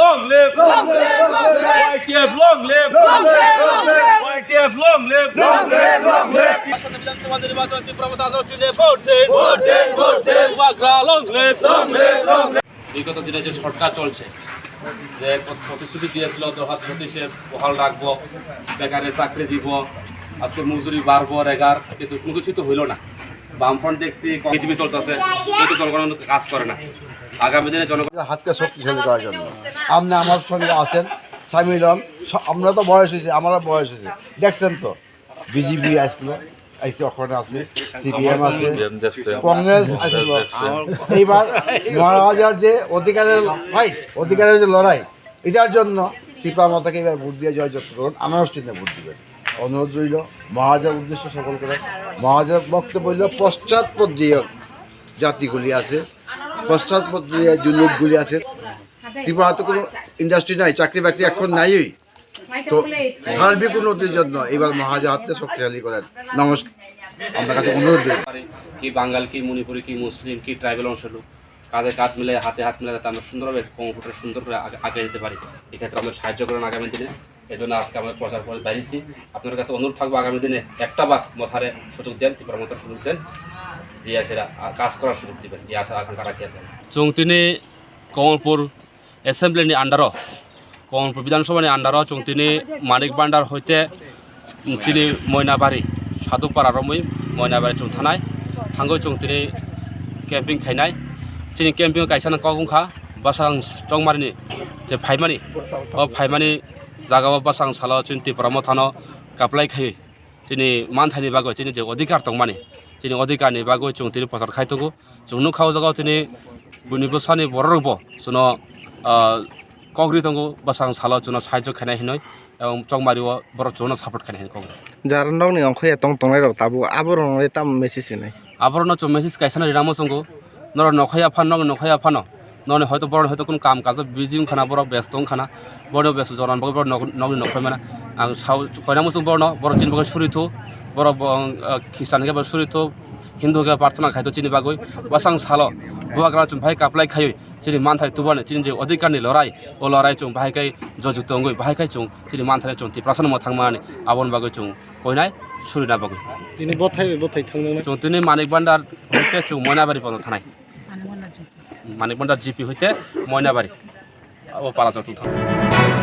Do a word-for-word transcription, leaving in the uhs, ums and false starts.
Long live! Long live! Long live! Y T F long live! Long live! Long live! Y T F long live! Long live! Long live! Assam বিধানসভা নির্বাচন তীব্র মতানৈক্যে ভোট দিন! ভোট দিন! ভোট দিন! Bagra long live! Long live! Long live! বিগত দিনে যে সরকার চলছে, যে প্রতিশ্রুতি দিয়েছিল দু হাজার পঁচিশে বহাল রাখবো, বেকারে চাকরি দিব, আজকে মজুরি বাড়বো, রেগার, কিন্তু কোনো কিছুই তো হইলো না। বামফ্রন্ট দেখছি, বিজেপি চলতেছে, কিন্তু জনগণ কাজ করে না। আগামী দিনে জনগণ হাতকে শক্তিশালী করার জন্য। আপনি আমার সঙ্গে আছেন, সামিল হন। স-, আমরা তো বয়স হয়েছে, আমারও বয়স হয়েছে, দেখছেন তো, বিজেপি আসলো, আইসি ওখানে আছে, সিপিএম আছে, সিপিএম দেখছে। কংগ্রেস আসলো। দেখছে। এইবার মহারাজার যে অধিকারের ফাইট, অধিকারের যে লড়াই, এটার জন্য ত্রিপুরা মাতাকে এবার ভোট দিয়ে জয়যুক্ত করুন, আনারস চিহ্নে ভোট দিবেন। অনুরোধ রইল মহারাজার উদ্দেশ্যে সকল করে। মহারাজার বক্তব্য হইল, পশ্চাৎপদ যে জাতিগুলি আছে, পশ্চাৎপদ যে, যে লোকগুলি আছে, ত্রিপুরা তো কোনো ইন্ডাস্ট্রি নাই, চাকরি বাকরি এখন নাই। তো সার্বিক উন্নতির জন্য এবার মহারাজা হাতকে শক্তিশালী করেন। নমস্কার, আপনার কাছে অনুরোধ রইল। কি বাঙাল, কি মণিপুরি, কি মুসলিম, কি ট্রাইবাল অংশের লোক, কাঁধে কাঁধ মিলে, হাতে হাত মিলে, যাতে আমরা সুন্দরভাবে কর্মসূচিটা সুন্দর করে আগে, আগে যেতে পারি। এক্ষেত্রে আমাদের সাহায্য করেন আগামী দিনে। এই জন্য আজকে আমরা প্রচার করে বেরিয়েছি। আপনার কাছে অনুরোধ থাকবো, আগামী দিনে একটা বার মথারে সুযোগ দেন, ত্রিপুরা মথারে সুযোগ দেন, যে সেটা কাজ করার সুযোগ দিবেন, এই আশা আকাঙ্ক্ষা রাখি আর কি। Chwng tini Kamalpur Assembly ni under o, Kamalpur Bidhan Sabha ni under o chwng tini Manik Bhandar hoite chini Moinabari, Sadhupara romwi Moinabari chwng thanai. Thangwi chwng tini camping khainai. Chini camping o kaisa no kok wngkha, bwsang chongmari ni je phaimani, o phaimani jaga o bwsang salo chini Tipra Mothano kaplai khai. Chini manthai ni bagwi chini je odhikar tongmani, chini odhikar ni bagwi chwng tini prochar khai tongo. Chwng nukha o jaga o tini buini bwsani borok rok bo chwngno, ah, kok ri tongo, bwsang salo chwngno sahajyo khainai hinwi, ebong chongmari o borok chwngno support khainai hinwi kok ri. Jara nokni ongkhoya tong tongnai rok tabuk aborok no tamo message rinai? Aborok no chwng message kaisa no rina muchungo, norok nokhaya phano, nokni nokhaya phano. Noni hoito borok hoito kunu kam kajo busy wngkha na, borok besto wngkha na, borok besto jorani bagwi borok nok-, nokni nokhorwi mano. Ang sao koina muchung borok no, borok chini bagwi suri thu, borok bo, ah, Christian hwnkhe bo suri thu, Hindu hwnkhe prarthana khai thu chini bagwi. Bwsang salo bubagra chwng phai kaplai khaiwi chini manthai tubani, chini je odhikar ni lorai, o lorai chwng bahai khai jojukto wngwi bahai khai chwng chini manthai chwng Tiprasa no mwthang mani, aboni bagwi chwng koinai surina bagwi. Tini bothai bai bothai thang nang na? Chwng tini Manik Bhandar hoite chwng Moinabari bono thanai. Manik Bhandar G P hoite Moinabari. Abo para joto thang.